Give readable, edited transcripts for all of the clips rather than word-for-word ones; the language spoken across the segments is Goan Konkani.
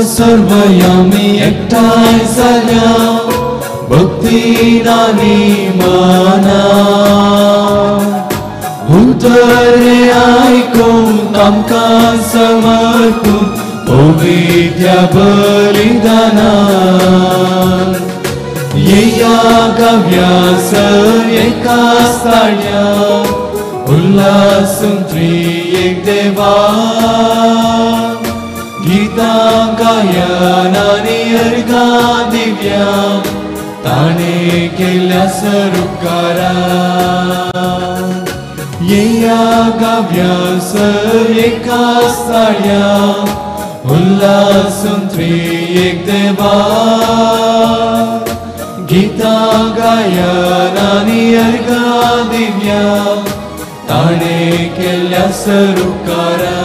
सर्वयामी एकठांय जाल्या भक्तीन आनी मनान उतर आयकूंक आमकां समर्पूंक पवित्र बलिदानान येया गाव्या सर एका ताळ्या उल्हासून त्रिएक देवा गीतां गायन आनी अर्घां दिव्या ताणें केल्या सरुकारा येया गाव्या सर एका ताळ्या उल्हासून त्रिएक देवा गीतां गायन आनी अर्घां दिव्या ताणें केल्या सरुकारा.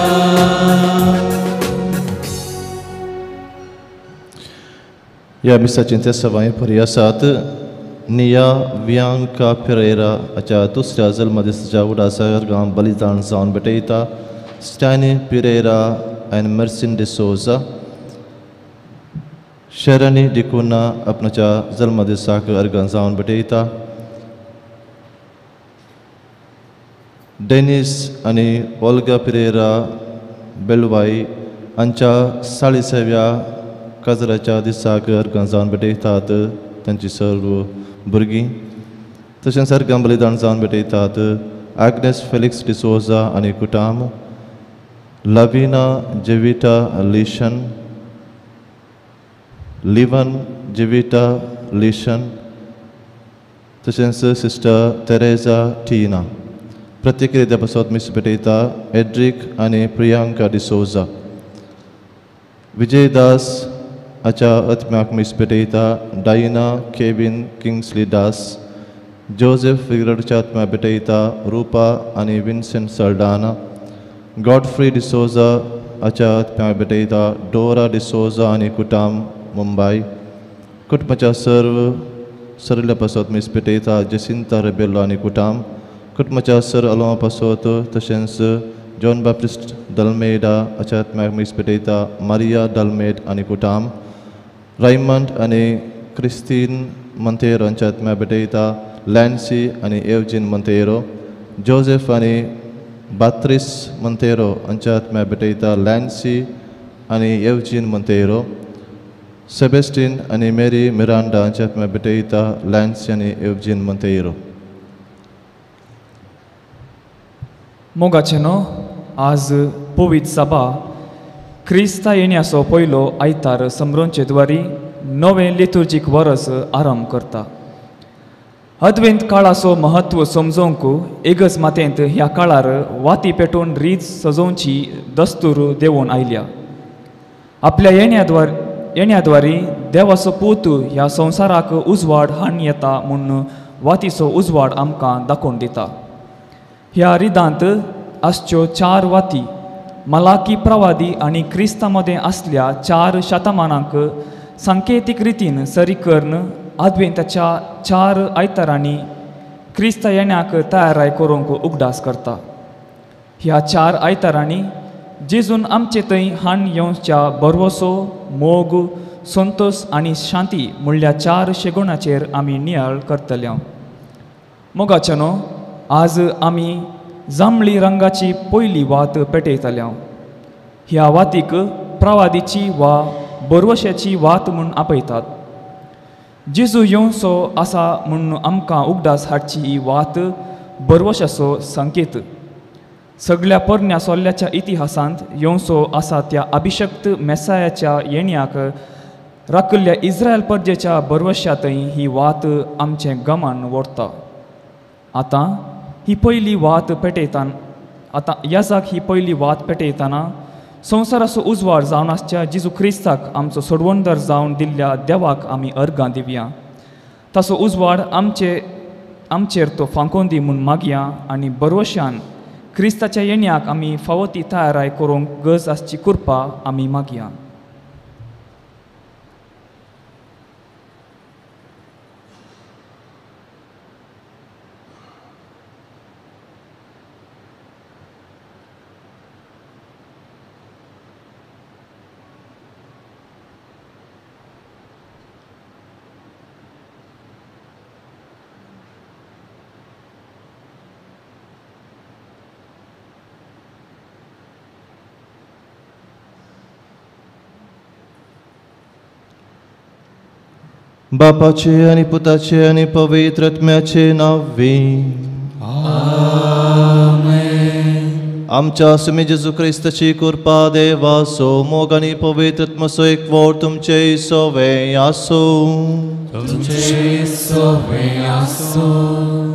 ह्या मिसाचें ते सवाय परी आसात निया वियांका पेरेरा हाच्या दुसऱ्या जल्मदिसाच्या उडासागर गांव बलिदान जावन भेटयता स्टॅनी पिरेरा आनी मर्सिन डिसोजा शरणी डिकुना आपणाच्या जल्मदिसाक अर्गां जावन भेटयता डेनीस आनी ओल्गा पिरेरा बेलवाई हांच्या 40व्या काजराच्या दिसाक अर्गां जावन भेटयतात तांची सर्व भुरगीं. तशेंच अर्गां बलिदान जावन भेटयतात आग्नेस फेलिक्स डिसोजा आनी कुटाम लवीना जेविटा लिशन लिवन जेविटा लिशन तशेंच सिस्टर तेरेजा टीना. प्रत्येक रित्या पासत मीस भेटयता एड्रीक आनी प्रियांका डिसोजा. विजयदास हाच्या आत्म्याक मीस भेटयता डायना केविन किंग्सली दास. जोसेफ फिगरडच्या आत्म्याक भेटयता रुपा आनी विन्सेंट सल्डाना. गॉडफ्री डिसोजा हाच्या आत्म्याक भेटयता डोरा डिसोजा आनी कुटाम मुंबय. कुटुंबाच्या सर्व सरल्या पासत मीस भेटयता जेसिंता रेबेलो आनी कुटाम. कुटुंबाच्या सर अलोवा पासत तशेंच जॉन बाप्टिस्ट दलमेडा हाच्या आत्म्याक मीस भेटयता मारिया दलमेड आनी कुटाम. रायमंड आनी क्रिस्तीन मंतेरो हांच्या आत्म्याक भेटयता लॅन्सी आनी एवजीन मंतेरो. जोसेफ आनी बात्रीस मंतेरो हांच्या आत्म्याक भेटयता लॅन्सी आनी एवजीन मंतेरो. सेबेस्टीन आनी मेरी मिरांडा हांच्या आत्म्याक भेटयता लॅन्सी आनी एवजीन मंतेरो. मोगाचे न्हू आज पवित्र सभा क्रिस्ता येण्याचो पयलो आयतार समरोंचे द्वारी नवें लितुर्जीक वरस आरंभ करता. अद्वैत काळाचो महत्व समजोवंक एकच मातेंत ह्या काळार वाती पेटोवन रीत सजोवची दस्तूर देंवोवन आयल्या. आपल्या येण्याद्वारी देवाचो पूत ह्या संवसाराक उजवाड हाडून येता म्हूण वातीचो उजवाड आमकां दाखोवन दिता. ह्या रिदांत आसच्यो चार वाती मलाकी प्रवादी आनी क्रिस्ता मदें आसल्या चार शतमानांक सांकेतीक रितीन सरी करून आद्वेंताच्या चार आयतारांनी क्रिस्ता येण्याक तयाराय करूंक उगडास करता. ह्या चार आयतारांनी जेजून आमचे थंय हाण येवच्या बरवसो मोग संतोश आनी शांती म्हणल्या चार शेगुणाचेर आमी नियाळ करतले. मोगाचे न्हू आज आमी जांबळी रंगाची पयली वात पेटयतले. ह्या वातीक प्रवादीची वा बरवश्याची वात म्हूण आपयतात. जेजू येवचो आसा म्हूण आमकां उगडास हाडची ही वात बरवश्याचो संकेत. सगळ्या पोरण्या सोल्ल्याच्या इतिहासांत येवचो आसा त्या अभिशक्त मेसायाच्या येण्याक राखिल्ल्या इस्रायल परजेच्या बरवश्यांतय ही वात आमचें गमन व्हरता. आतां ही पयली वात पेटयतना आतां याजाक ही पयली वात पेटयतना संवसाराचो उजवाड जावन आसच्या जेजू क्रिस्ताक आमचो सोडवणदार जावन दिल्ल्या देवाक आमी अर्गां दिवया. ताचो उजवाड आमचेर तो फांकोवन दी म्हूण मागया आनी बरवश्यान क्रिस्ताच्या येण्याक आमी फावो ती तयाराय करूंक गरज आसची कृपा आमी मागया. बापाचे आनी पुताचे आनी पवित्र आत्म्याचे नांवे आमेन. आमच्या स्वामी जेजू क्रिस्ताची कृपा, देवाचो मोग आनी पवित्र आत्म्याचो एकवट तुमचे सवे आसूं. तुमचे सवे आसूं.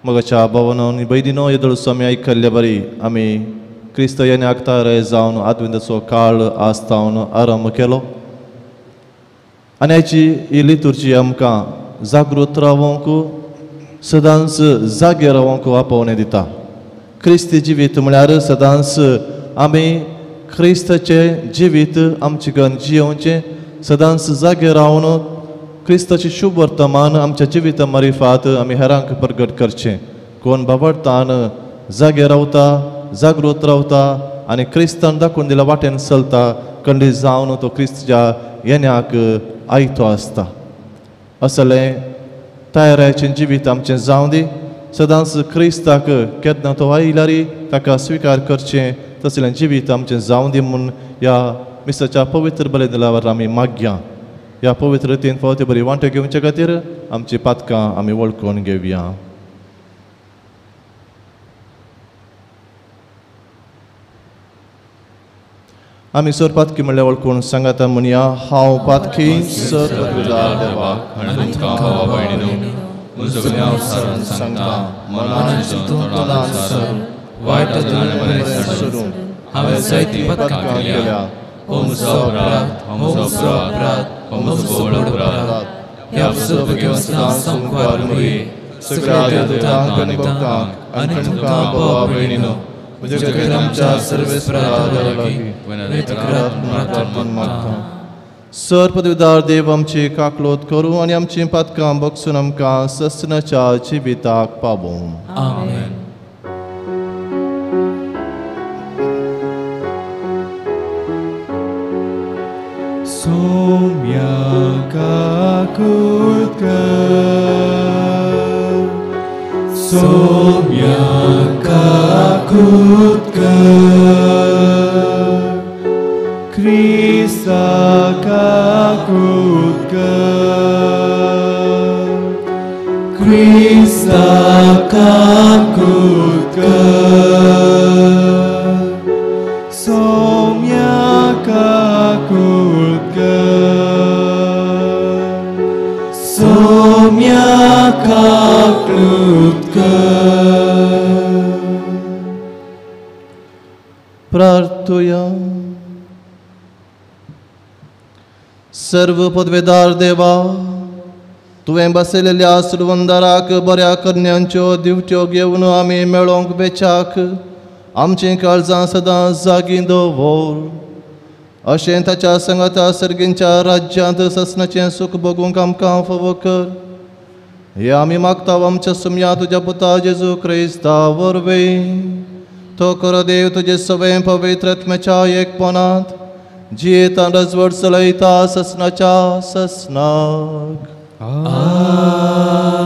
मगाच्या भावानो आनी भयणीनो, येदोळ आमी आयकल्ले बरी आमी क्रिस्त येण्याक तयार जावन आदविंदाचो काळ आसतावन आरंभ केलो आनी आयची ही लितुर्जी आमकां जागृत रावंक, सदांच जागे रावंक आपोवणें दिता. क्रिस्ती जिवीत म्हळ्यार सदांच आमी क्रिस्ताचें जिवीत आमचें गन जियोवचें, सदांच जागे रावन क्रिस्ताचें शुभ वर्तमान आमच्या जिविता मारिफात आमी हेरांक प्रगट करचें. कोण बाबडतान जागे रावता, जागृत रावता आनी क्रिस्तान दाखोवन दिल्या वाटेन चलता, कंडी जावन तो क्रिस्ताच्या येण्याक आयतो आसता. असलें तयारायचें जिवीत आमचें जावं दी. सदांच क्रिस्ताक केन्ना तो आयल्यार ताका स्विकार करचें तसलें जिवीत आमचें जावं दी म्हूण ह्या मिसाच्या पवित्र बलिदानावर आमी मागया. ह्या पवित्र रितीन फावती बरी वांटो घेवचे खातीर आमची पातकां आमी वळखून घेवया. आमी सर पातकी म्हणल्यार वळखून सांगाता म्हणया, हांव पातकी सर देवाक सर पदवीदार देव आमची काकलोत करूं आनी आमची पातकां बक्षून आमकां सस्नाच्या जिविताक पावों. आमेन. सोम्या काकूत कर, सोम्या काकूत कर, क्रिस्ता काकूत कर, क्रिस्ता काकूत कर, सोम्या काकूत कर, सोम्या काकूत कर. प्रार्थुया. सर्व पदवेदार देवा, तुवें बसयलेल्या सुरवंदाराक बऱ्या करण्यांच्यो दिवट्यो घेवन आमी मेळोंक बेचाक आमचीं काळजां सदां जागीं दवर. अशें ताच्या सांगाता सर्गींच्या राज्यांत ससनाचें सूख भोगूंक आमकां फावो कर. हे आमी मागता आमच्या सुमया तुज्या पुता जेजू क्रिस्ता वरवीं. तो खरो देव तुजे सवें पवित्र आत्म्याच्या एकपणांत जियेता रजवड चलयता ससनाच्या ससनाक. आमेन.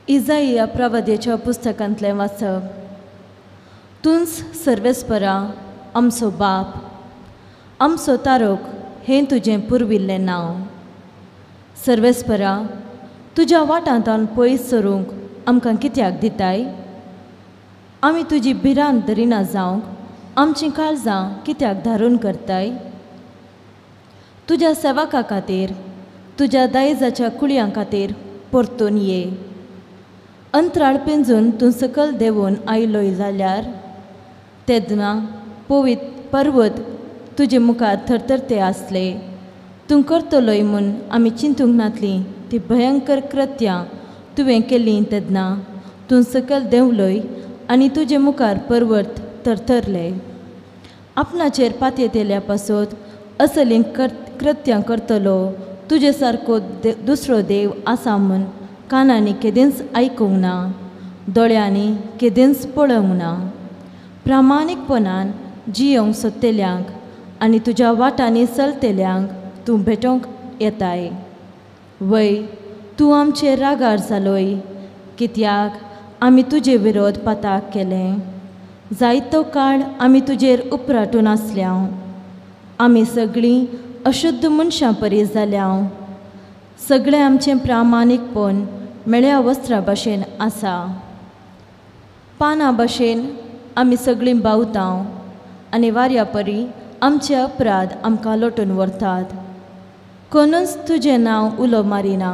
इजाइया प्रवाद्याच्या पुस्तकांतलें वाचप. तूंच सर्वेस्परा आमचो बाप, आमचो तारोक हें तुजें पुर्विल्लें नांव. सर्वेस्परा तुज्या वाटांतान पयस सरूंक आमकां कित्याक दिताय? आमी तुजी भिरांत धरिना जावंक आमचीं काळजां कित्याक धारून करताय? तुज्या सेवका खातीर, तुज्या दायजाच्या कुळयां खातीर परतून ये. अंतराळ पिंजून तूं सकल देंवून आयलोय जाल्यार तेन्ना पवित्र पर्वत तुजे मुखार थरथरते आसले. तूं करतलोय म्हूण आमी चिंतूंक नातली ती भयंकर कृत्यां तुवें केलीं तेन्ना तूं सकयल देंवलोय आनी तुजे मुखार पर्वत थरथरले. आपणाचेर पातयेतल्या पासत असलीं कृत्यां करतलो तुजे सारको दुसरो देव आसा म्हूण कानांनी केदेंच आयकूंक ना, दोळ्यांनी केदेंच पळोवंक ना. प्रामाणीकपणान जियोंक सोदतल्यांक आनी तुज्या वाटांनी चलतल्यांक तूं भेटोवंक येताय. वय तूं आमचेर रागार जालोय कित्याक आमी तुजे विरोध पाताक केलें. जायतो काळ आमी तुजेर उपराटून आसल्या. आमी सगळीं अशुद्ध मनशां परी जाल्या. सगळें आमचें प्रामाणीकपण मेळ्या वस्त्रा भशेन आसा. पानां भशेन आमी सगळीं बावता आनी वाऱ्या परी आमचे अपराध आमकां लोटून व्हरतात. कोणूच तुजें नांव उलो मारिना,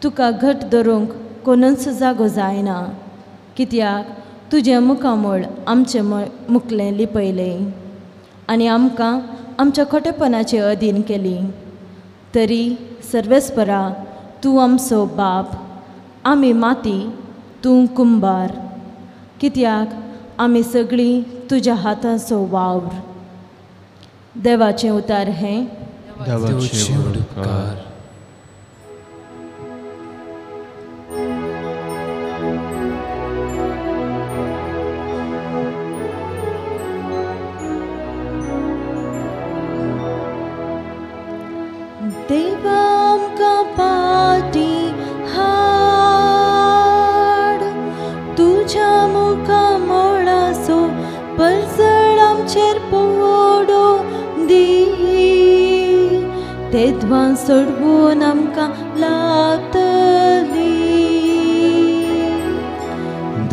तुका घट धरूंक कोणूच जागो जायना, कित्याक तुजें मुखामळ आमचें मुखलें लिपयलें आनी आमकां आमच्या खोटेपणाचे अधीन केली. तरी सर्वेस्परा तूं आमचो बाप, आमी माती, तूं कुंबार, कित्याक आमी सगळीं तुज्या हाताचो वावर. देवाचें उतार हें. देवाचे उपकार. देवा आमकां पाटी हाड, तुज्या मुखामळाचो परजळ आमचेर पडूं दी. तेद्वां सोडवून आमकां लाबतली.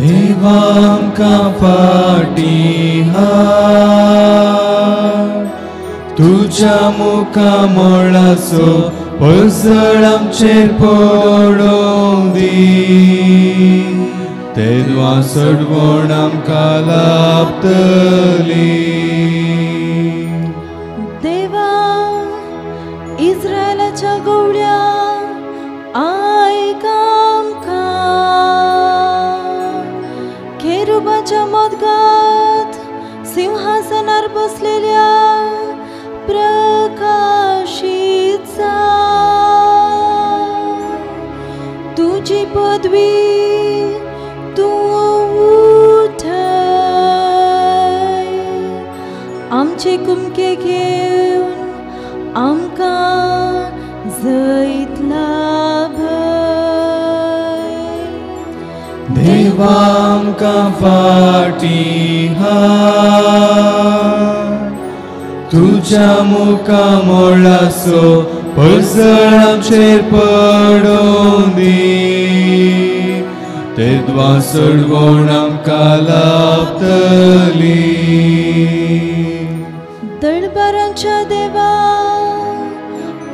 देवा आमकां फाटी हाड, तुज्या मुखामळाचो परजळ आमचेर पडूं दी. तेद्वां सोडवण आमकां लाबतली. देवा इस्रायलाच्या गवळ्या आयक आमकां, खेरुबाच्या मदगात सिंहासनार बसलेल्या प्रकाशीत जा. तुजी पदवी तूं उठय, आमचे कुमके घेवन आमकां जैत लाभय. देवा आमकां फाटी हाड, तुज्या मुखामळाचो परजळ आमचेर पडूं दी. तेद्वां सोडवण आमकां लाबतली. दळबारांच्या देवा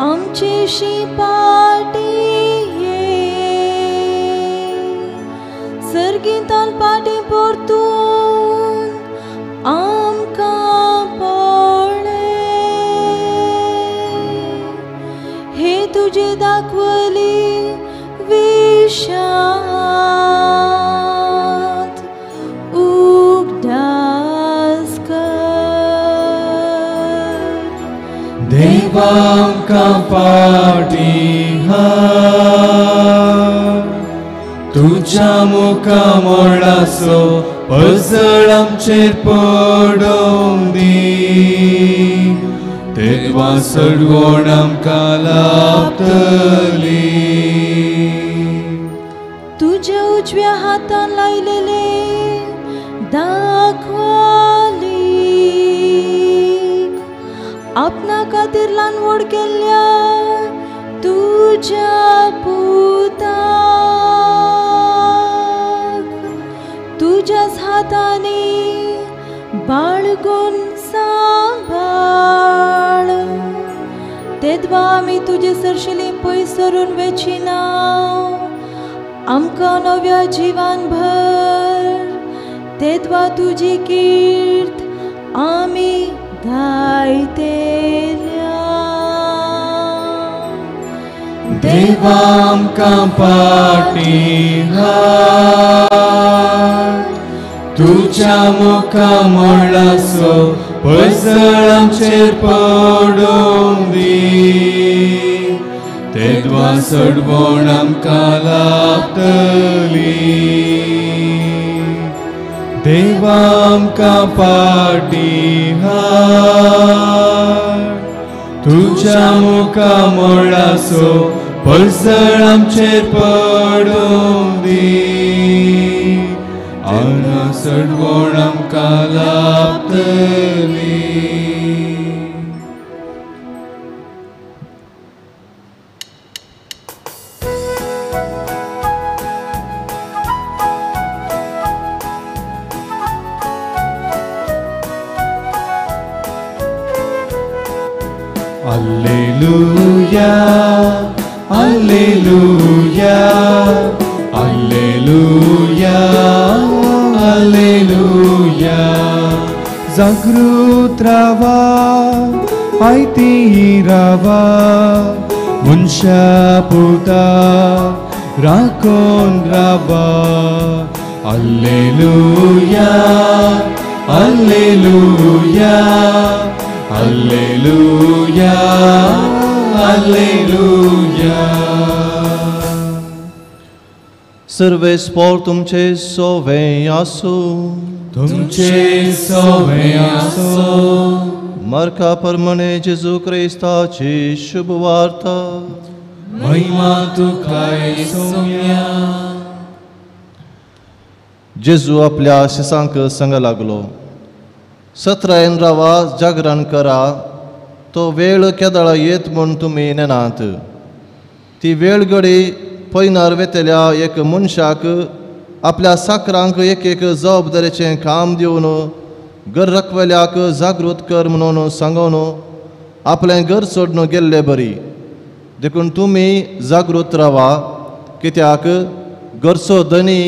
आमची पाटी ये, सर्गींतान पाटी परतून आमकां पळय. हे तुजी दाखवली विशांत उगडास कर. देवा आमकां फाटी हाड, तुज्या मुखामळाचो परजळ आमचेर पडूं दी. तेद्वां सोडवण आमकां लाबतली. तुज्या उजव्या हातान लायलेले दाखवालीक आपणा खातीर ल्हान व्हड केल्ल्या तुज्या पुताक तुज्याच हातांनी बाळगून सांबाळ. तेद्वां आमी तुजे सरशिली पयस सरून वेचिना, आमकां नव्या जिवान भर. तेद्वा तुजी कीर्त आमी गायतेल्या. देवा आमकां फाटीं हाड, तुज्या मुखा मोळाचो पसळ आमचेर पडूं दी. तेद्वा सडवण आमकां लाभतली. देवा आमकां फाटीं हाड, तुज्या मुखा मोळाचो पसळ आमचेर पडूं दी. आना सडवण आमकां लाभतली. Alleluia, Alleluia, Alleluia, Alleluia. जागृत रावा, आयती रावा, मनशा पुता राखून रावा. Alleluia, Alleluia, Alleluia, Alleluia. Survey spore तुमचे सोवे आसूं, तुमचे सोवे आसूं. मरका परमणे जेजू क्रिस्ताची शुभ वार्ता. महिमा तुका सोम्या. जेजू आपल्या शिसांक संग लागलो, सत्रायन रावा, जागरण करा, तो वेळ केदळा येत म्हूण तुमी नेनात. ती वेळ घडी पयनार वेतल्या एक मनशाक आपल्या साकरांक एक एक जबाबदारेचें काम दिवन घर रखवेल्याक जागृत कर म्हणून सांगून आपलें घर सोडून गेल्ले बरी. देखून तुमी जागृत रावा, कित्याक घरचो धनी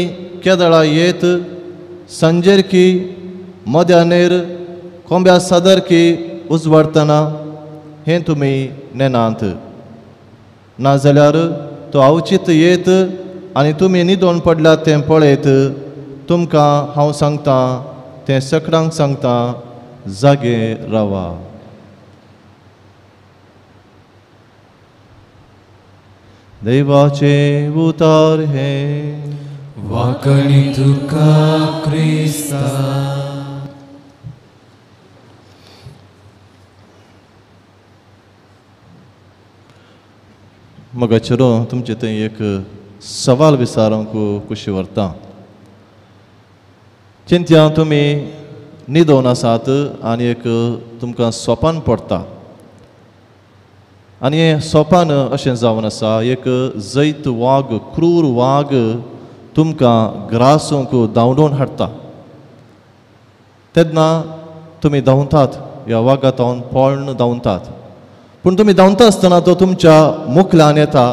केदळा येत सांजेरकी मध्यानेर कोंब्या सादरकी उजवाडतना हें तुमी नेनात. नाजाल्यार तो अवचीत येत आनी तुमी न्हिदोन पडल्यात तें पळयत तुमकां हांव सांगतां तें सकडांक सांगतां, जागे रावा. देवाचें उतार हें. वाकणी तुका क्रिस्ता. मगा चेडो तुमचे थंय एक सवाल विचारूंक खुशी व्हरता. चिंत्या तुमी न्हिदोन आसात आनी एक तुमकां सोपान पडटा आनी हें सोपान अशें जावन आसा, एक जैत वाग, क्रूर वाग तुमकां ग्रासूंक धांवडोवन हाडटा. तेन्ना तुमी धांवतात, ह्या वागा तावन पळून धांवतात. पूण तुमी धांवता आसतना तो तुमच्या मुखल्यान येता.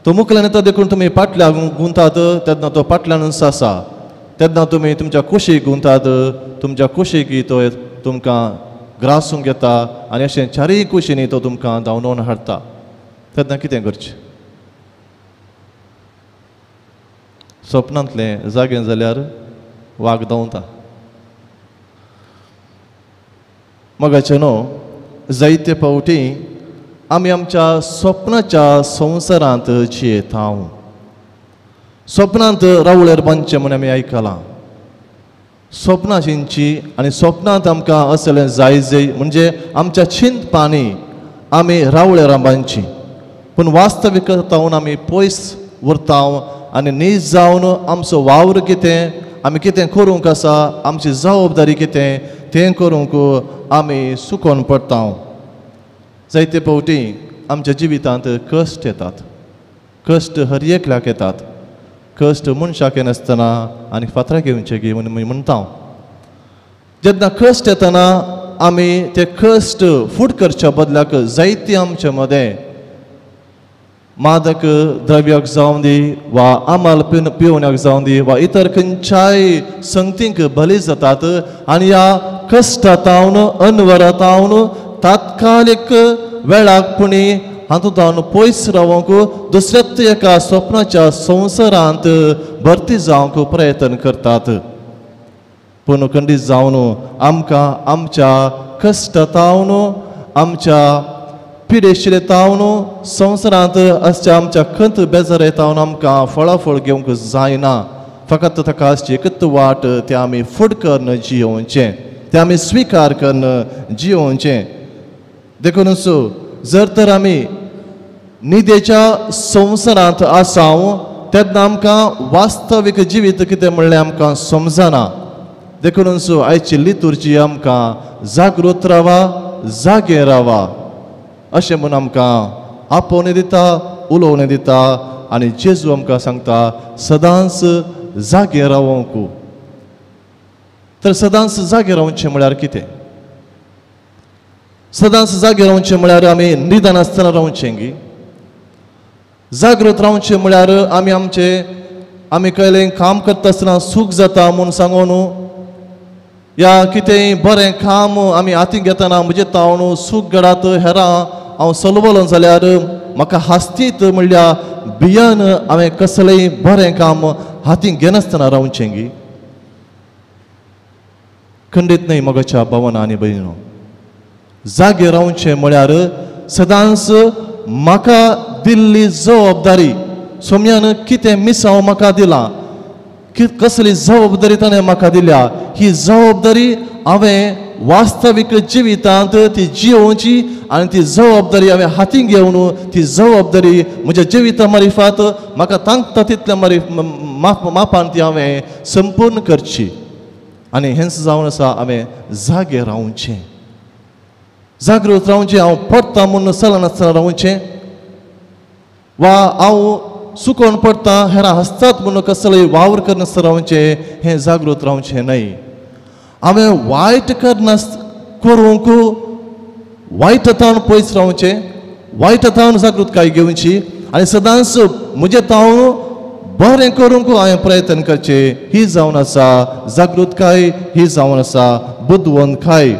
तो मुखल्यान येता देखून तुमी फाटल्यान गुंतात, तेन्ना तो फाटल्यानूच आसा. तेन्ना तुमी तुमच्या कुशीक गुंतात, तुमच्या कुशीक तो तुमकां ग्रासूंक येता आनी अशें चारूय कुशींनी तो तुमकां धांवडोवन हाडटा. तेन्ना कितें करचें? सपनांतलें जागें जाल्यार वाग धांवता. मगाचें न्हू, जायते फावटी आमी आमच्या स्वप्नाच्या संवसारांत जियेता. स्वप्नांत रावळेर बांदचें म्हूण आमी आयकलां. स्वप्नां चिंतची आनी स्वप्नांत आमकां असलें जाय जाय म्हणजे आमच्या चिंतपांनी आमी रावळेरां बांदची, पूण वास्तविकतावन आमी पयस उरता आनी नीज जावन आमचो वावर कितें, आमी कितें करूंक आसा, आमची जबाबदारी कितें तें करूंक आमी सुकोन पडटा. जायते फावटी आमच्या जिवितांत कश्ट येतात. कश्ट हर एकल्याक येतात. कश्ट मनशाक येनासतना आनी फातराक येवचे गी म्हूण म्हणटा. जेन्ना कश्ट येतना आमी ते कश्ट फूट करच्या बदलाक जायते आमचे मदें मादक द्रव्याक जावं दी वा आमाल पिवण्याक जावं दी वा इतर खंयच्याय संगतींक बली जातात आनी ह्या कश्टांतावन अनवरातावन तात्कालीक वेळाक पुणी हातूंत पयस रावंक दुसऱ्याच एका स्वप्नाच्या संवसारांत भरती जावंक प्रयत्न करतात. पूण खंडीत जावन आमकां आमच्या कश्टांतावन आमच्या पिडेशिलेतावन संवसारांत आसच्या आमच्या खंत बेजारेतावन आमकां फळाफळ घेवंक जायना. फकत ताका आसची एकच वाट, तें आमी फुड करून जियोवचें, तें आमी स्विकार करून जियोवचें. देखूनच जर तर आमी न्हिदेच्या संवसारांत आसाव तेन्ना आमकां वास्तवीक जिवीत कितें म्हणलें आमकां समजना. देखूनच आयची लितुर्जी आमकां जागृत रावा, जागे रावा अशें म्हूण आमकां आपोवणें दिता, उलोवणें दिता आनी जेजू आमकां सांगता सदांच जागे रावंक. तर सदांच जागे रावचें म्हळ्यार कितें? सदांच जागे रावचें म्हळ्यार आमी न्हिदन आसतना रावचें गी? जागृत रावचें म्हळ्यार आमी आमचें आमी कसलें काम करता आसतना सूख जाता म्हूण सांगून या कितेंय बरें काम आमी हातीन घेतना म्हजे तावन सूख घडात हेरां हांव सलवलो जाल्यार म्हाका हास्तीत म्हणल्यार भियान हांवें कसलेंय बरें काम हातीन घेनासतना रावचें गी? खंडीत न्हय मोगाच्या भावना आनी भयणो, जागे रावचें म्हळ्यार सदांच म्हाका दिल्ली जबाबदारी सोम्यान कितें मिसांव म्हाका दिलां, कसली जबाबदारी ताणें म्हाका दिल्या, ही जबाबदारी हांवें वास्तवीक जिवितांत ती जियोवची आनी ती जबाबदारी हांवें हातीन घेवन ती जबाबदारी म्हज्या जिविता मारिफात म्हाका तांकता तितल्या मापान ती हांवें संपूर्ण करची. आनी हेंच जावन आसा हांवें जागे रावचें, जागृत रावचें. हांव पडटा म्हूण चलनासतना रावचें वा हांव सुकोवन पडटा हेरां हांसतात म्हूण कसलेय वावर करनासतना रावचें, हें जागृत रावचें न्हय. हांवें वायट करनास करूंक वायट तावन पयस रावचें, वायट तावन जागृतकाय घेवची आनी सदांच म्हजें तावन बरें करूंक हांवें प्रयत्न करचें. ही जावन आसा जागृतकाय, ही जावन आसा बुदवंतकाय.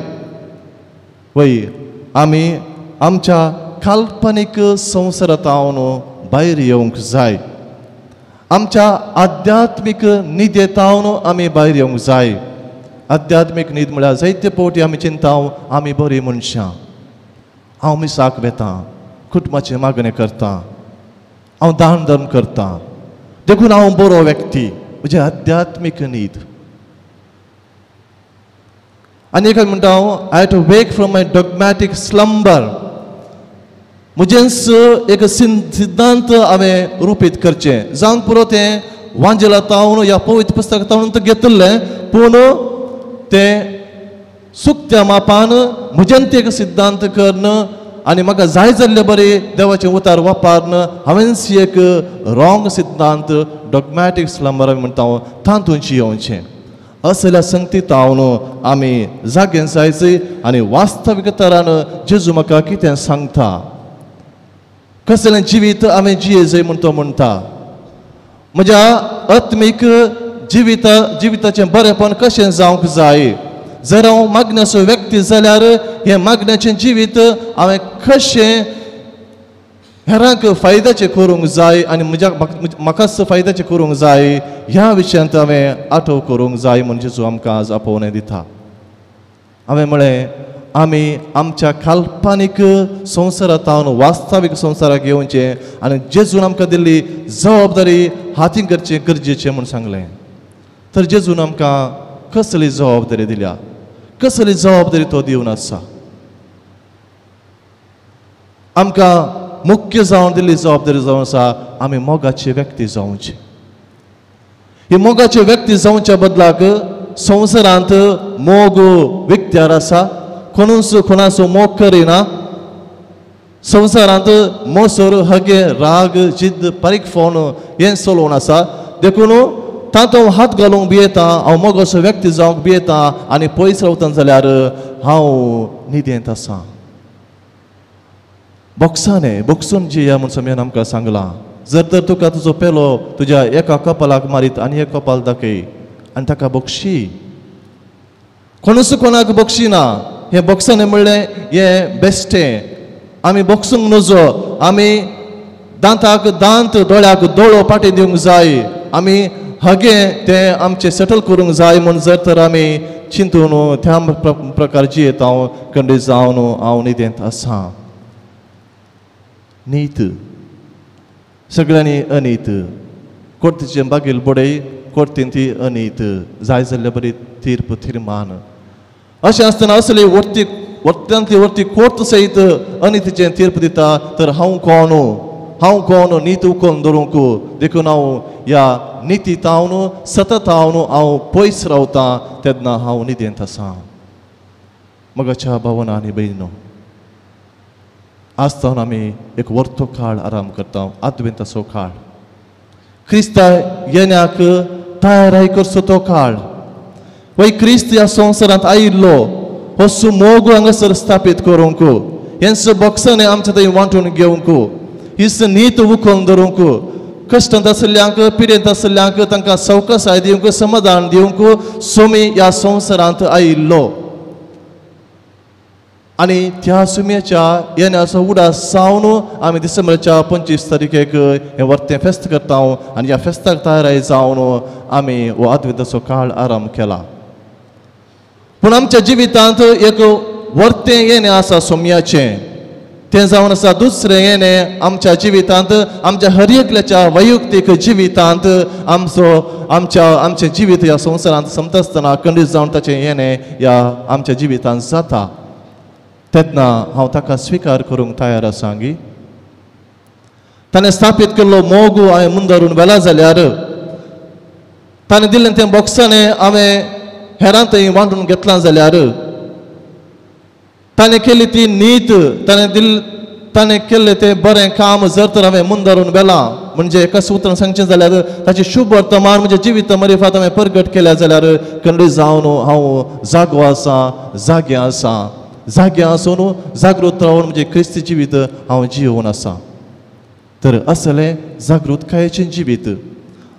वय आमी आमच्या काल्पनीक संवसारांत भायर येवंक जाय, आमच्या आध्यात्मीक न्हिदेतावन आमी भायर येवंक जाय. आध्यात्मीक न्हीद म्हळ्यार जायते फावटी आमी चिंता आमी बरीं मनशां, हांव मिसाक वेता, कुटुंबाचें मागणें करता, हांव दान धर्म करता, देखून हांव बरो व्यक्ती, म्हजी आध्यात्मीक न्हीद. आनी एक म्हणटा हांव I have to wake from my dogmatic slumber. म्हजेंच एक सिद्धांत हांवें रुपीत करचें, जावन पुरो तें वांजेला तावन ह्या पवित्र पुस्तकां तावन घेतिल्लें, पूण तें सुकत्या मापान म्हज्यान तें एक सिद्धांत करून आनी म्हाका जाय जाल्ले बरें देवाचें उतार वापरून हांवेंच एक रॉंग सिद्धांत डॉगमॅटीक स्लंबर आमी म्हणटा हांव तातूंत येवचें. असल्या संगतीतावन आमी जागे जायचे आनी वास्तवीक तरान जेजू म्हाका कितें सांगता, कसलें जिवीत हांवें जिये म्हूण तो म्हणटा, म्हज्या आत्मीक जिविताचें बरेंपण कशें जावंक जाय. जर हांव मागण्याचो व्यक्ती जाल्यार हें मागण्याचें जिवीत हांवें कशें हेरांक फायद्याचें करूंक जाय आनी म्हज्या म्हाकाच फायद्याचें करूंक जाय ह्या विशयांत हांवें आठव करूंक जाय म्हूण जेजू आमकां आज आपोवणें दिता. हांवें म्हळें आमी आमच्या काल्पनीक संवसारांत वास्तवीक संवसाराक येवचें आनी जेजून आमकां दिल्ली जबाबदारी हातीन करचें गरजेचें म्हूण सांगलें. तर जेजून आमकां कसली जबाबदारी दिल्या, कसली जबाबदारी तो दिवन आसा आमकां? मुख्य जावन दिल्ली जबाबदारी जावन आसा आमी मोगाची व्यक्ती जावची. ही मोगाची व्यक्ती जावच्या बदलाक संवसारांत मोग विकत्यार आसा, कोणूच कोणाचो मोग करिना. संवसारांत मोसर हगे राग जिद्द पारीक फोन हें चलोवन आसा, देखून तातूंत हात घालूंक भियेता, हांव मोगाचो व्यक्ती जावंक भियेता आनी पयस रावता जाल्यार हांव न्हिदेंत आसा. बोक्साने बोक्सून जिया म्हूण सोम्यान आमकां सांगलां. जर तर तुका तुजो पेलो तुज्या एका कपालाक मारीत आनी एक कपाल दाखय आनी ताका बक्षी. कोणूच कोणाक बक्षी ना. हें बोक्साने म्हणलें हें बेश्टें. आमी बोक्सूंक नजो. आमी दांताक दांत दोळ्याक दोळो पाटी दिवंक जाय. आमी हगे तें आमचें सेटल करूंक जाय म्हूण जर तर आमी चिंतून त्या प्रकार जियेत हांव कंडी जावन हांव न्हिदेंत आसा. नीत सगळ्यांनी अनीत कोर्तीचें बागील बडय कोर्तीन ती अनीत जाय जाल्ले बरी तीर्प थिरमान. अशें आसतना असली वर्ती वर्त्यांतली वर्ती कोर्त सयत अनितीचें तीर्प दिता तर हांव कोण? हांव कोण नीत उखलून दवरूंक? देखून हांव ह्या निती तावन सतत हांव हांव पयस रावतां तेन्ना हांव निदेंत आसा. मगाच्या भावना आनी भयणो, आज तावन आमी एक वर्तो काळ आराम करता, आदवेंताचो काळ, क्रिस्ता येण्याक तयाराय करचो तो काळ. वय क्रिस्त ह्या संवसारांत आयिल्लो हो सुमोग हांगासर स्थापीत करूंक, हेंच बॉक्सांनी आमच्या थंय वांटून घेवंक, हीच नीत उखलून धरूंक, कश्टांत आशिल्ल्यांक पिडेंत आशिल्ल्यांक तांकां सवकासाय दिवंक, समाधान दिवंक सोमी ह्या संवसारांत आयिल्लो. आनी त्या सुम्याच्या येण्याचो उडास जावन आमी डिसेंबराच्या 25 तारखेक हें वर्तें फेस्त करता आनी ह्या फेस्ताक तयाराय जावन आमी हो आदवेंताचो काळ आराम केला. पूण आमच्या जिवितांत एक वर्तें येणें आसा सोम्याचें, तें जावन आसा दुसरें येणें आमच्या जिवितांत, आमच्या हर एकल्याच्या वैयक्तीक जिवितांत आमचो आमच्या आमचें जिवीत ह्या संवसारांत सोंपता आसतना खंडीत जावन ताचें येणें ह्या आमच्या जिवितांत जाता. तेन्ना हांव ताका स्विकार करूंक तयार आसा गी. ताणें स्थापीत केल्लो मोग हांवें मुंदारून व्हेला जाल्यार, ताणें दिल्लें तें बॉक्सांनी हांवें हेरां थंय वांटून घेतलां जाल्यार, ताणें केल्ली ती नीत, ताणें केल्लें तें बरें काम जर तर हांवें मुंदारून व्हेलां, म्हणजे एका उतरान सांगचें जाल्यार ताचें शुभ वर्तमान म्हज्या जिविता मरिफात हांवें परगट केल्या जाल्यार खंडीत जावन हांव जागो आसा, जागे आसा, जागे आसून जागृत रावन म्हणजे क्रिस्ती जिवीत हांव जियोवन आसा. तर असलें जागृतकायेचें जिवीत,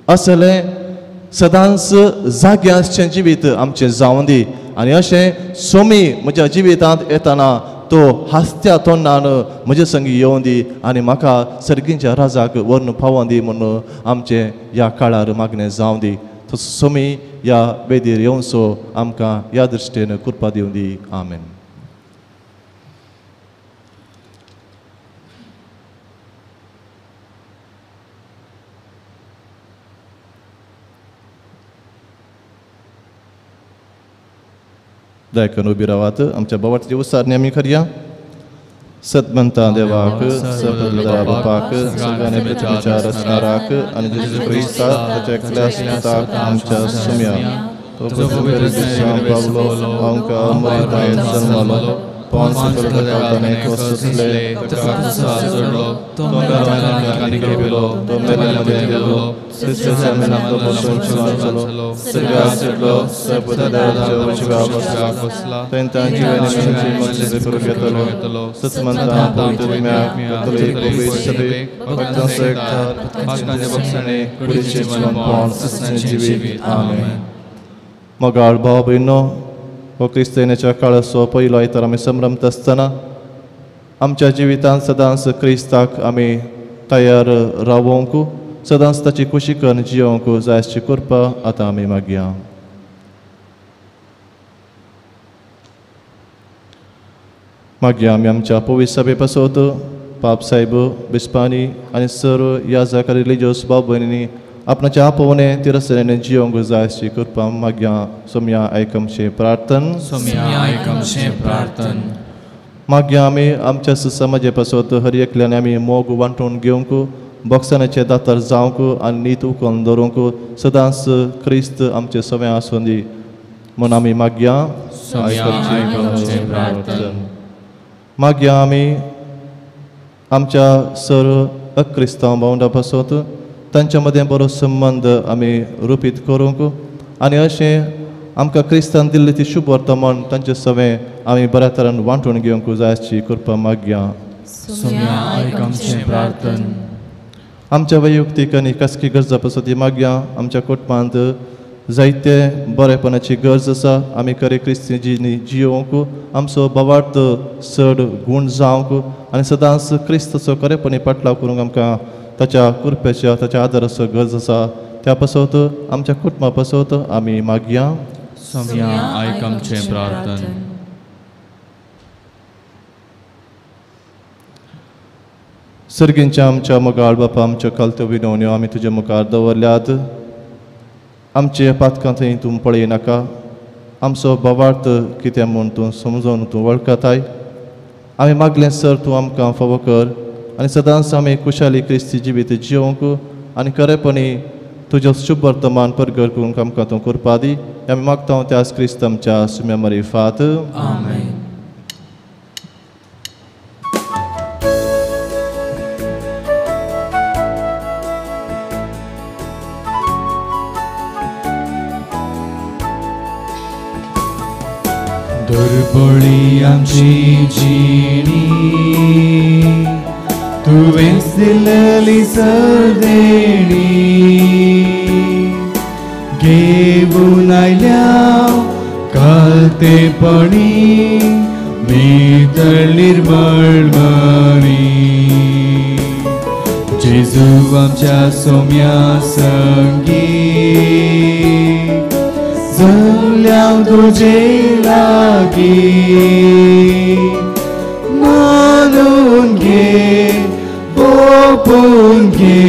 असलें सदांच जागे आसचें जिवीत आमचें जावन दी. आनी अशें सोमी म्हज्या जिवितांत येतना तो हासत्या तोंडान म्हजे संगी येवन दी आनी म्हाका सर्गींच्या राजाक व्हरून पावोन दी म्हणून आमचें ह्या काळार मागणें जावन दी. तो सोमी ह्या वेदीर येवनसो आमकां ह्या दृश्टीन कृपा दिवन दी. आमेन. दयाकरून उबी रावात. आमच्या बाबाची उसारणी आमी करया. सतमंता देवाक, सपदल्या बापाक, सगळ्यांनी पृथ्वीच्या रचणाराक आनी जेजू क्रिस्ताक ताच्या एकल्या सुताक आमच्या सुम्या तो पवित्र पावलो, आमकां मरितायेन जल्मलो, पांच ताणें कोसले, तो मेल्यां गेलो, मोगाळ भाव भयणो, हो क्रिस्त येण्याच्या काळाचो पयलो आयतार आमी संभ्रमता आसतना आमच्या जिवितांत सदांच क्रिस्ताक आमी तयार रावोवंक, सदांच ताची खुशी करून जियोवंक जाय अशी कृपा आतां आमी मागया. मागीर आमी आमच्या पवित्र सभे पासत पाप साहेब बिस्पानी आनी सर्व याजक रिलिजियस भाव भयणींनी आपणाच्या आपोवणे तिरस्कारान जियोवंक जाय अशी कृपा मागया. सोम्या आयकमशें प्रार्थन. सोम्या आयकमशें प्रार्थन. मागीर आमी आमच्या समाजे पासत हर एकल्यान आमी मोग वांटून घेवंक, बॉक्सानाचे दातार जावंक आनी नीत उखलून दवरूंक सदांच क्रिस्त आमचे सवय आसूं दी म्हूण आमी मागया. मागीर आमी आमच्या सर अक्रिस्तांव भावंडा पासत तांच्या मदें बरो संबंद आमी रुपीत करूंक आनी अशें आमकां क्रिस्तान दिल्ली ती शुभ वर्तमान तांचे सवय आमी बऱ्या तरान वांटून घेवंक जाय अशी कृपा मागया. सोम्या आयक आमचें प्रार्थन. आमच्या वैयक्तीक आनी खासगी गरजा पासत मागया. आमच्या कुटुंबांत जायते बरेपणाची गरज आसा. आमी खरे क्रिस्ती जियोवंक आमचो भावार्थ चड गूण जावंक आनी सदांच क्रिस्ताचो खरेपणी पाटलाव करूंक आमकां ताच्या कृपेच्या ताच्या आदाराचो गरज आसा. त्या पासत आमच्या कुटुंबा पासत आमी मागया. सोम्या आयक आमचें प्रार्थन. सर्गींच्या आमच्या मोगाळ बापा, आमच्यो कालत्यो विनवण्यो आमी तुजे मुखार दवरल्यात. आमचे पातकां थंय तूं पळयनाका. आमचो भावार्थ कितें म्हूण तूं समजून तूं वळखताय. आमी मागलें सर तूं आमकां फावो कर आनी सदांच आमी खुशाली क्रिस्ती जिवीत जियोवंक आनी खरेपणी तुजें शुभ वर्तमान परगट करूंक आमकां तूं करपा दी. आमी मागता त्याच क्रिस्त आमच्या सुम्या मरिफात. आमेन. दुर्बळी आमची जिणी तुवेंच दिलेली सरदेणी घेवन आयल्या कालतेपणी नितळ निर्मळ मनी. जेजू आमच्या सोम्या संगी जमल्या तुजे लागी मानून घे ओपून घे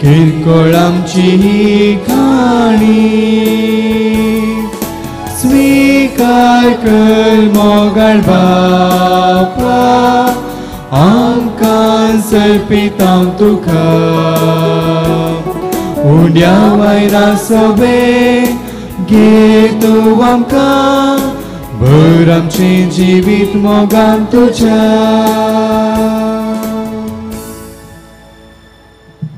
किरकोळ आमची ही काणी स्वीकार कर मोगाळ बापा आमकां सर्पितां तुका उंड्या वयरा सोबे घे तूं आमकां भर आमचें जिवीत मोगान तुज्या.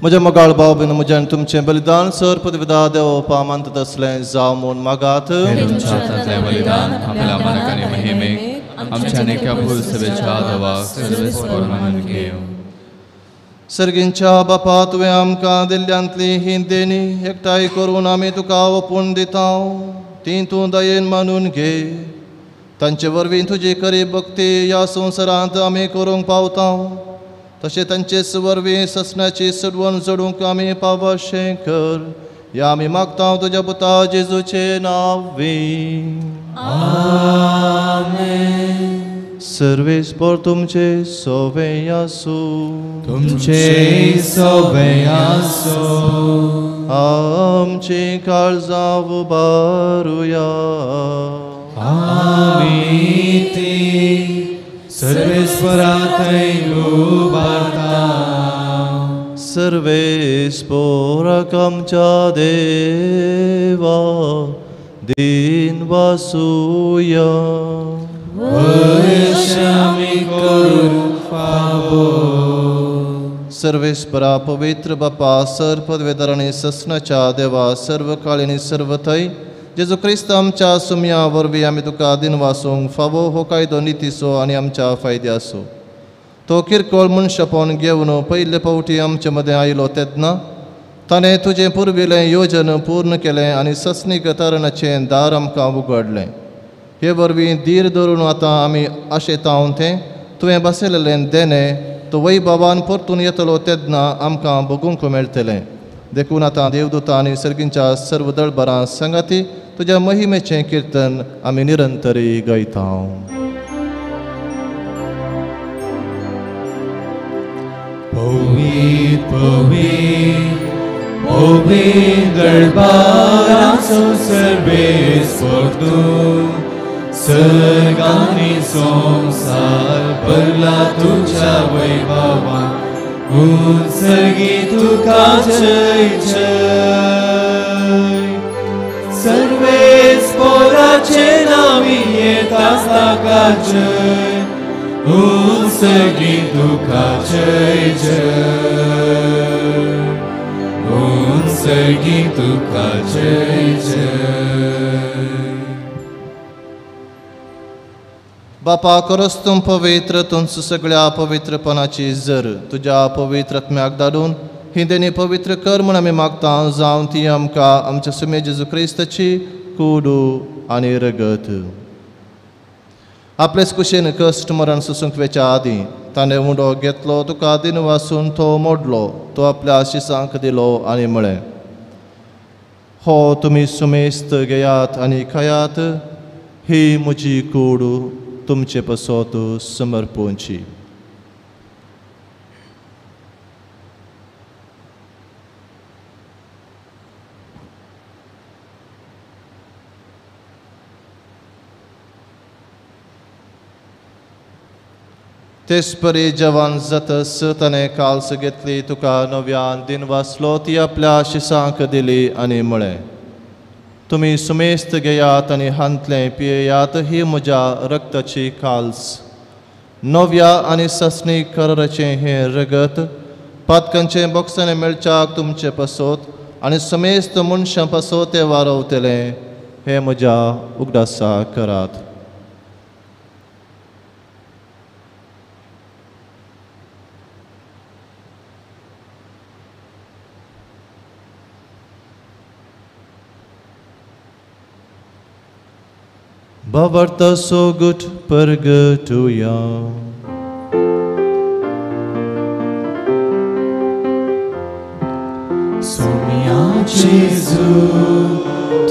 म्हज्या मोगाळ भाव भयण, म्हजें आनी तुमचें बलिदान सर पदविदा देव पामांत तसलें जावं म्हूण मागात. तुमच्या हातांतलें बलिदान आपल्या मानक आनी महिमेक आमच्या आनी एका भूल सभेच्या देवाक सर्वेस्पर मानून घेवं. सर्गींच्या बापा, तुवें आमकां दिल्ल्यांतली ही देणी एकठांय करून आमी तुका ओपून दिता. ती तूं दयेन मानून घे. तांचे वरवीं तुजी खरी भक्ती ह्या संवसारांत आमी करूंक पावता. तशें तांचेच वरवीं ससनाची सडवण जोडूंक आमी पावशें कर. ह्या आमी मागता तुज्या पुता जेजूचे नांवी. आमेन. सर्वेस्पर तुमचे सोवे आसूं. तुमचे सोवे आसूं. आमची काळजां उबारुया. आमी ती सर्वेस्परा थंय उबारता. सर्वेस्पराक आमच्या देवा दीन वासूया. आमी करूंक फावो. सर्वेस्परा पवित्र बापा, सर पदवेदार आनी ससनाच्या देवा, सर्व काळ आनी सर्व थंय जेजू क्रिस्त आमच्या सुमया वरवीं आमी तुका दिनवासूंक फावो हो कायदो नितीचो आनी आमच्या फायद्याचो. तो किरकोळ मनशापण घेवन पयले फावटी आमचे मदें आयलो तेन्ना ताणें तुजें पुर्विल्लें योजन पूर्ण केलें आनी ससनीक तरणाचें दार आमकां उगडलें. हे वरवीं धीर धरून आतां आमी आशेतावन तें तुवें बसयलेलें देणें तो वैभवान परतून येतलो तेन्ना आमकां भोगूंक मेळटलें. देखून आतां देवदूता आनी सर्गींच्या सर्व दळबरां संगाती तुज्या महिमेचें किर्तन आमी निरंतरी गायता. पवित्र पवित्र पवित्र दरबाराचो सर्वेस्पर तूं सर्गांनी संवसार भरला तुज्या वैभवान. उत्सर्गी तुका जय जय. सर्वेस्पराचे नांवी येता ताका जय. उत्सर्गी तुका जय जय. उत्सर्गी तुका जय जय. बापा खरोच तूं पवित्र, तुमचो सगळ्या पवित्रपणाची जर तुज्या पवित्र आत्म्याक धाडून ही देणी पवित्र कर म्हूण आमी मागता, जावन ती आमकां आमच्या सुमे जेजू क्रिस्ताची कुडू आनी रगत. आपलेच कुशीन कश्ट मरण सोसूंक वेच्या आदीं ताणें उंडो घेतलो, तुका दिन वासून तो मोडलो, तो आपल्या शिसांक दिलो आनी म्हळें, हो तुमी सुमेस्त घेयात आनी खायात, ही म्हजी कूड तुमचे पसत समर्पूंची. तेच परी जवान जातस ताणें काल्स घेतली, तुका नव्यान दिन वाचलो, ती आपल्या शिसांक दिली आनी म्हळें, तुमी सुमेस्त घेयात आनी हांतलें पियेयात, ही म्हज्या रक्ताची काल्स, नव्या आनी ससणी कराराचें हें रगत पातकांचें बोक्सांनी मेळच्याक तुमचे पासत आनी समेस्त मनशां पासत तें वारवतलें, हें म्हज्या उगडासा करात. Bavarta sogut pergatuya. Sumia Jesu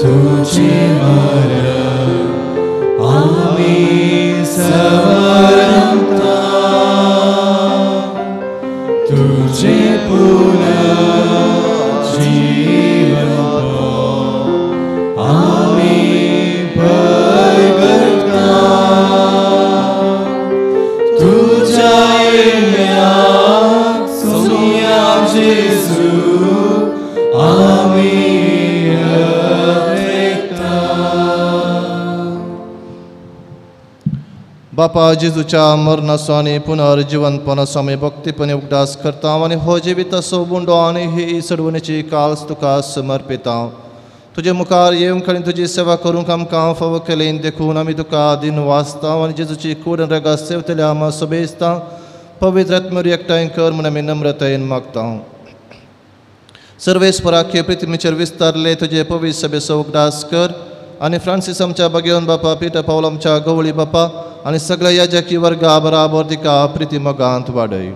tujhe maran ami savaranta tujhe puna jeevan ami बापा जेजूच्या मरणाचो आनी पुनर्जिवनपणाचो आमी भक्तीपणी उगडास करता आनी हो जिविताचो उंडो आनी ही सडवणेची काल्स तुका समर्पिता. तुजे मुखार येवंक आनी तुजी सेवा करूंक आमकां फावो केली देखून आमी तुका दिन वाचता आनी जेजूची कूड आनी रगात सेवतल्या आमा सोबेसता पवित्र आत्मोर एकठांय कर म्हूण आमी नम्रतायेन मागता. सर्वेस्पराखे पृथ्वीचेर विस्तारले तुजे पवित्र सभेचो उगडास कर आनी फ्रांसीस आमच्या बागेवन बापा, पिटर पावल आमच्या गवळी बापा आनी सगळ्या याजकी वर्गा बराबर तिका प्रिती मोगांत वाडय.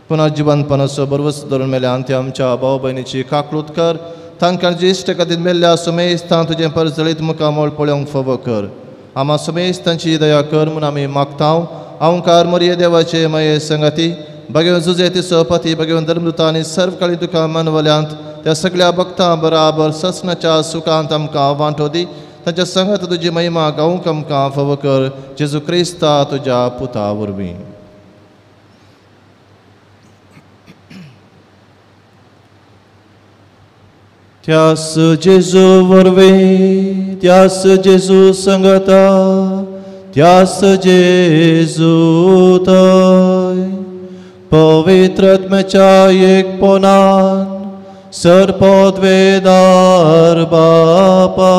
पुनर्जिवनपणाचो बरवस धरून मेल्यान ते आमच्या भाव भयणीची काकलूत कर, तांकां ज्येश्ठ खातीर मेल्ल्या सुमेस्तां तुजें परजळीत मुखामळ पळोवंक फावो कर. आमा सुमेस्तांची दया कर म्हूण आमी मागता. अहंकार मोरये देवाचे माये संगाती बागेवन जुजे तिचो पती बागेवन धर्मदूता आनी सर्व काळी तुका मानवल्यांत त्या सगळ्या भक्तां बराबर ससनाच्या सुखांत आमकां वांटो दी. तांच्या संगात तुजी महिमा गावंक आमकां फावो कर, जेजू क्रिस्ता तुज्या पुता वरवीं. त्यास जेजू वरवीं, त्यास जेजू संगता, त्यास जेजू थंय पवित्र आत्म्याच्या एकपणान सर्पद्वेदार बापा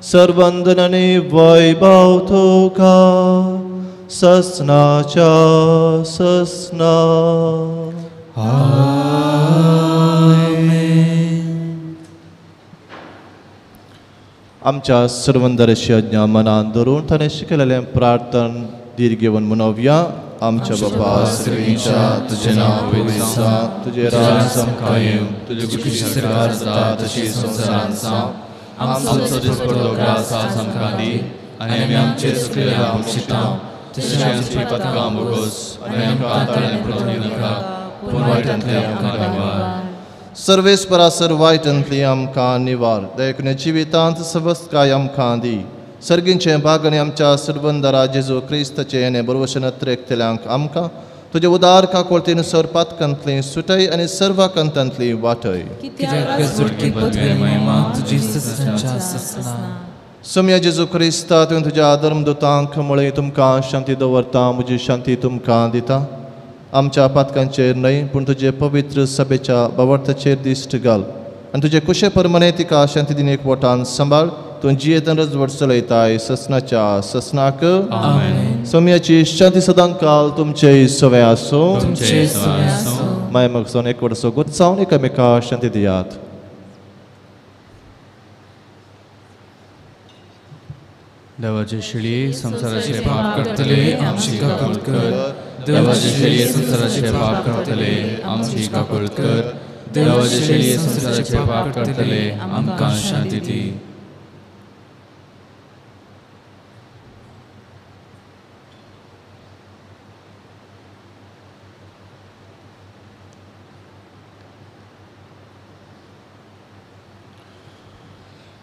सर्वंदन आनी वैभव तुका ससनाच्या ससना. आमच्या सर्वंदराची आज्ञा मनान धरून ताणें शिकयलेलें प्रार्थन धीर घेवन म्हणोवया. आमच्या बापा सर्वेच्या तुझे नाव पवित्र जावं, तुजें राज आमकां येवं, तुजी खुशी स्वर्गार जाता तशी संवसारांत जावं. आमचो दिसपडलो ग्रास आज आमकां दी आनी आमी आमचे चुकलेल्या बक्षिता तशें आमची पदकां बोगोस आनी आमकां ताळें पडून दिनाका, पूण वायटांतलें आमकां निवार. सर्वेस्परा सर वायटांतली आमकां निवार. देखून जिवितांत सवस्तकाय आमकां दी. सर्गींचें भाग आनी आमच्या सर्वंदरा जेजू क्रिस्ताचें आनी बरवशन त्रेकतल्यांक आमकां तुजे उदार काकोळतीन सर पातकांतली सुटय आनी सर्व कांतांतली वाटय. सम्या जेजू क्रिस्ता तुवें तुज्या धर्मदूतांक म्हळें, तुमकां शांती दवरता, म्हजी शांती तुमकां दिता. आमच्या पातकांचेर न्हय पूण तुजे पवित्र सभेच्या बावडताचेर दिश्ट घाल आनी तुजे कुशे प्रमाणे तिका शांती दिन एकवटान सांबाळ. तूं जियेतन रजवट चलयताय ससनाच्या ससनाक. आमेन. सोम्याची शांती सदांकाल तुमचे सवे आसूं. माय मगसोन एक वर्सो गुत्सावन एकामेका शांती दियात. देवाचे शेळये संवसाराचे पाप करतले आमची काकूळ कर. देवाचे शेळये संवसाराचे पाप करतले आमची काकूळ कर. देवाचे शेळये संवसाराचे पाप करतले आमकां शांती दी.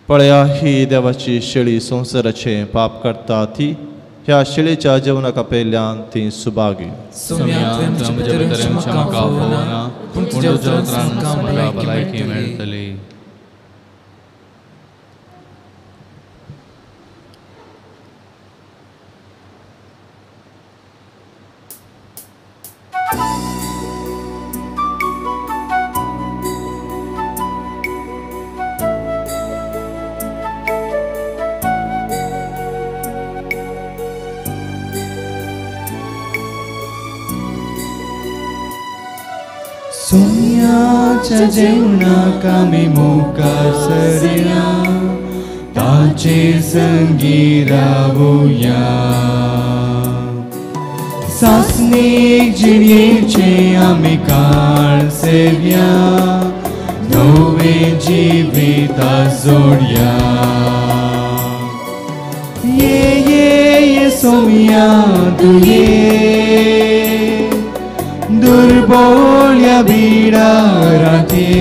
पळया ही देवाची शेळी संवसाराचे पाप करता ती ह्या शेळीच्या जेवणाक पेल्यान ती सुभागी. सोम्याच्या जेवणाक आमी मुखार सरया, ताचे संगी रावया. सासणीक जिणेचे आमी काळ सेव्या, नवे जिविता जोडया. ये ये ये सोम्या तूं ये, दुर्बोळ्या बिडारांत ये,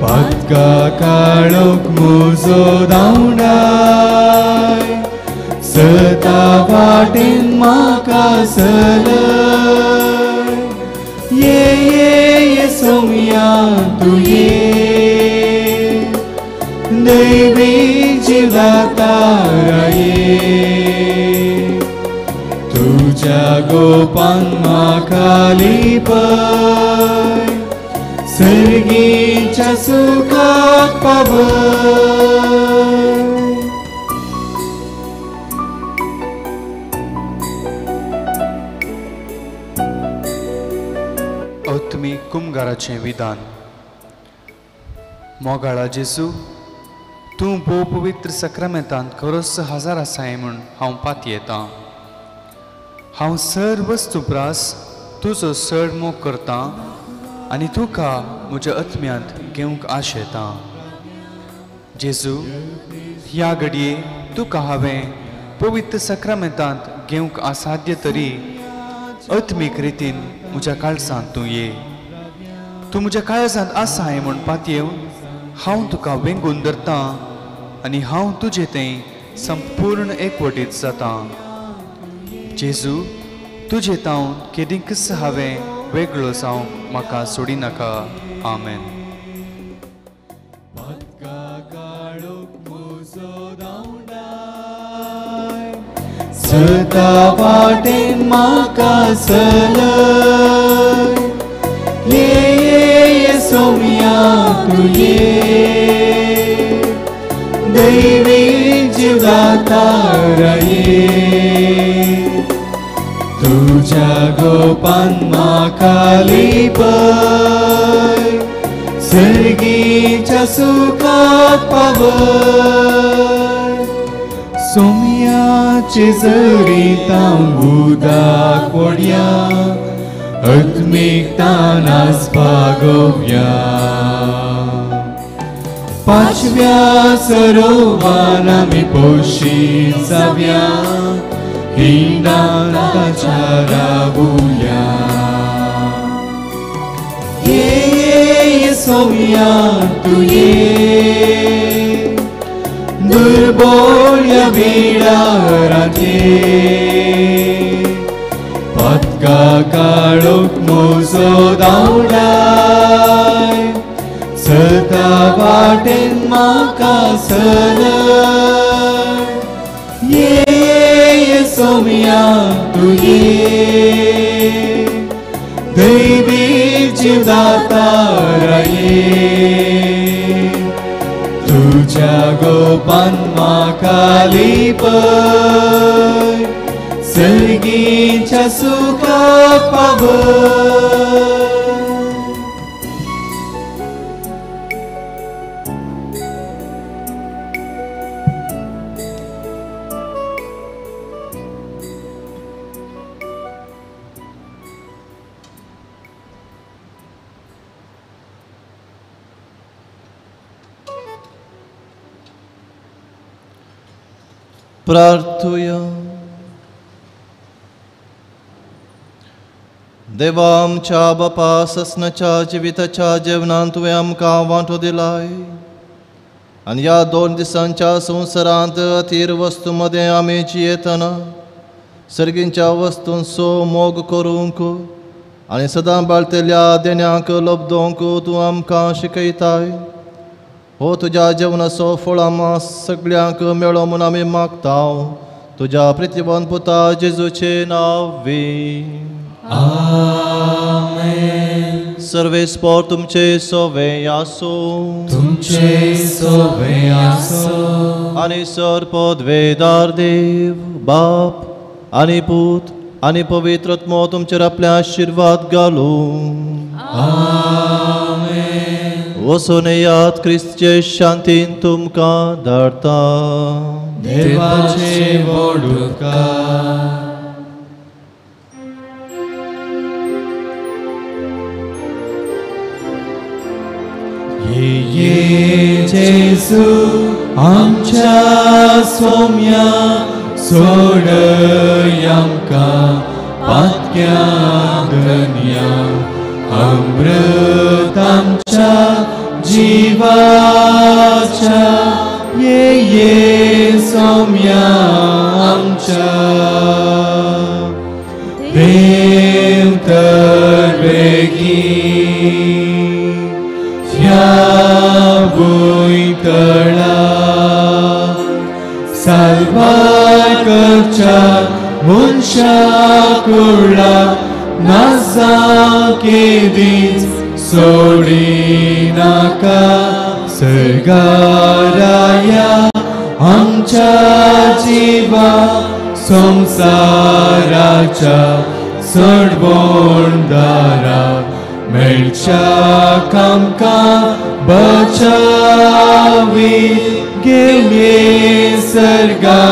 पातका काळोख म्हजो धांवडाय, सता वाटेन म्हाका सलय. ये ये ये सोम्या तूं ये, दैवी जिवदातारा ये, तुझ्या गोपान म्हाका लिपय, सर्गीच्या सुखाक पावय. आत्मीक कुमगाराचें विधान. मोगाळा जेजू, तूं भोव पवित्र सक्रामेंतांत खरोच हजार आसाय म्हूण हांव पातयेतां. हांव सर्व वस्तू प्रास तुजो चड मोग करतां आनी तुका म्हज्या आत्म्यांत घेवंक आशेतां. जेजू, ह्या घडये तुका हांवें पवित्र सक्रामेंतांत घेवंक असाध्य तरी आत्मीक रितीन म्हज्या काळजांत तूं ये. तूं म्हज्या काळजांत आसाय म्हूण पातयेवन हांव तुका वेंगून धरतां आनी हांव तुजे थंय संपूर्ण एकवटीत जातां. जेजू, तुजे तावन केदींकच हांवें वेगळो जावंक म्हाका सोडिनाका. आमेन. सता वाटेन म्हाका सलय, ये ये ये सोम्या तूं ये, दैवी जिवदातारा ये, तुझ्या गोपान म्हाका लिपय, सर्गीच्या सुखाक पावय. सोम्याचे जरी उदक वडया, आत्मीक तानास भागोवया. पाचव्या सरोवान आमी पोशीत जावया, हिंडान ताच्या रावुया. ये ये ये सोम्या तूं ये, दुर्बोळ्या बिडारांत ये, पातका काळोख म्हजो धांवडाय, सता वाटेन म्हाका सलय. ये ये सोम्या तूं ये, दैवी जिवदातारा ये, तुज्या गोपान म्हाका लिपय सर्गीच्या सुखाक पावय. प्रार्थुया. देवा आमच्या बापा ससनाच्या जिविताच्या जेवणान तुवें आमकां वांटो दिलाय आनी ह्या 2 दिसांच्या संवसारांत अथीर वस्तू मदें आमी जियेतना सर्गींच्या वस्तूंचो मोग करूंक आनी सदां बाळतेल्या देण्यांक लब्दोवंक तूं आमकां शिकयताय. हो तुज्या जेवणाचो फळां सगळ्यांक मेळो म्हूण आमी मागता तुज्या प्रितीवन पुता जेजूचे नांवी. आमेन. सर्वेस्पोर तुमचे सोवे आसूं. तुमचे सोवे आसूं. आनी सर पदवेदार देव बाप आनी पूत आनी पवित्र आत्मो तुमचेर आपले आशिर्वाद घालूं. आमेन. वचून येयात क्रिस्तचे शांतीन तुमकां धाडटा. देवाचे व्हड उपकार. ये ये जेजू आमच्या सोम्या सोडय आमकां पातक्या धन्या अमृत आमच्या जिवाच्या ये ये सोम्या आमच्या देव तर बेगीन ह्या भुंयतळा साल्वार करच्या मनशा कुळा नाजा केदीच सोडिनाका सर्गाराया आमच्या जिवा संवसाराच्या सडबोणदारा मेळच्या आमकां बचावी गेले सर्गाचावी.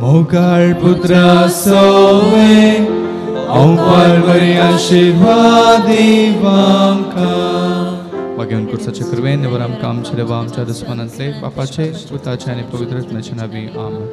मोगाळ पुत्रा सोवे अंपार आशीर्वाद दिवांकां. भाग्यवान कुर्साचे कृपेन निवर आमकां आमचे देवा आमच्या दुस्मानांतले बापाचे पुताचे आनी पवित्र आत्म्याचे नांवी. आमेन.